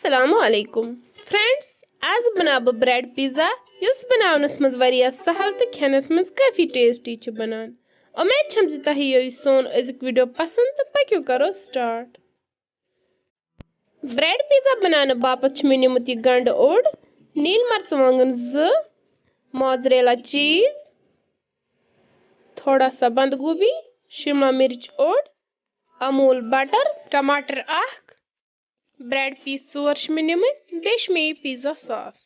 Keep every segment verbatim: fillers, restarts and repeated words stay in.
السلام علیکم فرینڈز، آز بناو بہٕ بریڈ پیزا، یُس بناونس منٛز واریاہ سہل تہٕ کھٮ۪نس منٛز کٲفی ٹیسٹی چھُ بنان۔ امید چھم زِ تۄہہِ یِیو یہِ سون أزیُک ویڈیو پسند تہٕ پٔکِو کرو سٹارٹ۔ بریڈ پیزا بناونہٕ باپتھ چھُ مےٚ نیومُت یہِ گنڈٕ اوٚڑ، نیٖلۍ مرژٕوانٛگن زٕ، موزریلا چیز، تھوڑا سا بند گوبی، شملہ مرچ اوٚڑ، امول بٹر، ٹماٹر اکھ، بریڈ پیس ژور چھِ مےٚ نِمٕتۍ، بیٚیہِ چھِ مےٚ یہِ پیزا ساس۔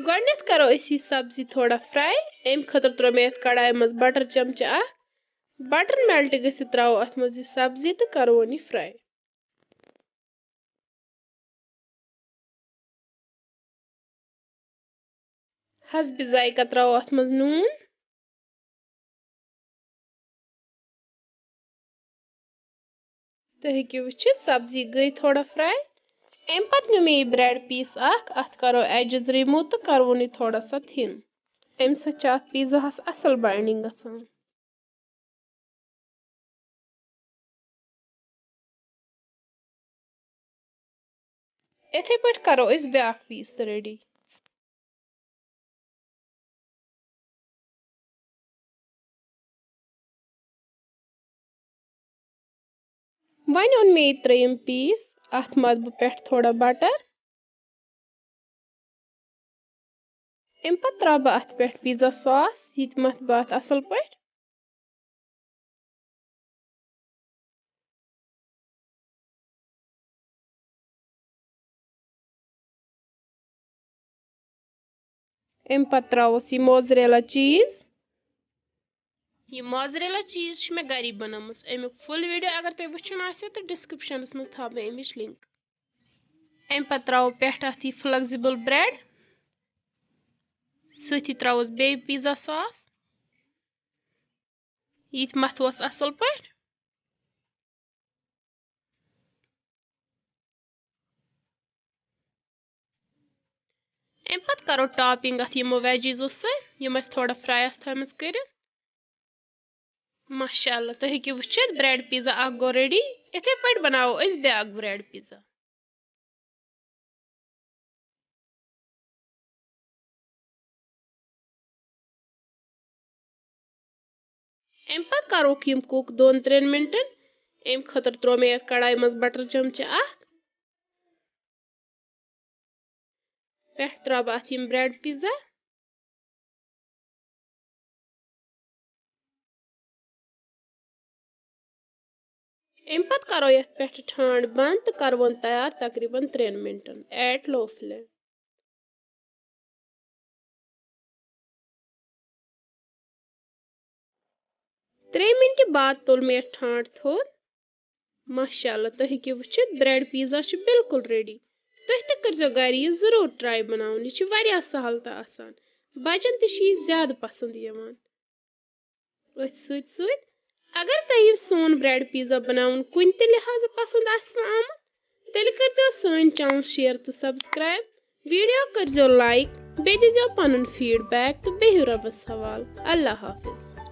گۄڈٕنٮ۪تھ کرو أسۍ یہِ سبزی تھوڑا فراے۔ اَمہِ خٲطرٕ ترٛوو مےٚ یَتھ کڑایہِ منٛز بٹر چمچہٕ اکھ۔ بٹر میلٹ گٔژھِتھ ترٛاوو اَتھ منٛز یہِ سبزی تہٕ کرون یہِ فراے۔ حسبِ ذائقہ ترٛاوو اَتھ منٛز نوٗن۔ تُہۍ ہیٚکِو وٕچھِتھ، سبزی گٔے تھوڑا فراے۔ اَمہِ پتہٕ نیوٗ مےٚ یہِ بریڈ پیٖس اکھ، اَتھ کرو edges remove تہٕ کرون یہِ تھوڑا سا thin۔ اَمہِ سۭتۍ چھِ اَتھ پیٖزاہَس اَصٕل binding گژھان۔ یِتھے پٲٹھۍ کرو أسۍ بیاکھ پیٖس تہِ ready۔ وۄنۍ اوٚن مےٚ یہِ ترٛیٚیِم پیٖس، اَتھ مَتھٕ بہٕ پٮ۪ٹھ تھوڑا بٹر۔ اَمہِ پَتہٕ ترٛاوٕ بہٕ اَتھ پٮ۪ٹھ پیٖزا ساس، یہِ تہِ مَتھٕ بہٕ اَتھ اَصٕل پٲٹھۍ۔ اَمہِ پَتہٕ ترٛاووس یہِ موزریلا چیٖز۔ یہِ موزریلا چیٖز چھِ مےٚ گَری بَنٲومٕژ۔ اَمیُک full video اگر تۄہہِ وٕچھُن آسیو تہٕ descriptionَس منٛز تھاوٕ بہٕ اَمِچ link۔ اَمہِ پَتہٕ ترٛاوو پٮ۪ٹھ اَتھ یہِ flexible bread، سۭتی ترٛاووس بیٚیہِ پیٖزا ساس۔ یہِ تہِ مَتھوس اَصٕل پٲٹھۍ۔ اَمہِ پَتہٕ کَرو topping اَتھ یِمو veggiesو سۭتۍ، یِم اَسہِ تھوڑا fry آسہٕ تھٲومٕژ کٔرِتھ۔ ماشاء اللہ، تُہۍ ہیٚکِو وٕچھِتھ، bread pizza اَکھ گوٚو ready۔ یِتھَے پٲٹھۍ بَناوو أسۍ بیٛاکھ bread pizza۔ اَمہِ پَتہٕ کَروکھ یِم cook دۄن ترٛٮ۪ن مِنٹَن۔ اَمہِ خٲطرٕ ترٛوو مےٚ یَتھ کڑایہِ منٛز بٹر چمچہٕ اَکھ۔ پٮ۪ٹھ ترٛاوٕ بہٕ اَتھ یِم bread pizza۔ اَمہِ پَتہٕ کَرو یَتھ پٮ۪ٹھٕ ٹھانٛڈ بنٛد تہٕ کَرون تیار تقریٖباً ترٛٮ۪ن مِنٹَن at low flame۔ ترٛیٚیہِ مِنٹہِ بعد تُل مےٚ یَتھ ٹھانٛڈ تھوٚد۔ ماشاء اللہ، تُہۍ ہیٚکِو وٕچھِتھ، bread pizza چھُ بالکل ready۔ تُہۍ تہِ کٔرۍزیو گَرِ یہِ ضروٗر try بَناوُن۔ یہِ چھُ واریاہ سَہَل تہٕ آسان۔ بَچَن تہِ چھِ یہِ زیادٕ پَسنٛد یِوان۔ أتھۍ سۭتۍ سۭتۍ، اگر تۄہہِ یہِ سون bread pizza بَناوُن کُنہِ تہِ لحاظہٕ پَسنٛد آسہِ نہٕ آمُت، تیٚلہِ کٔرۍزیو سٲنۍ channel share تہٕ subscribe۔ Video کٔرۍزیو like، بیٚیہِ دیٖزیو پَنُن feedback تہٕ بِہِو رۄبَس حوالہٕ۔ اللہ حافظ۔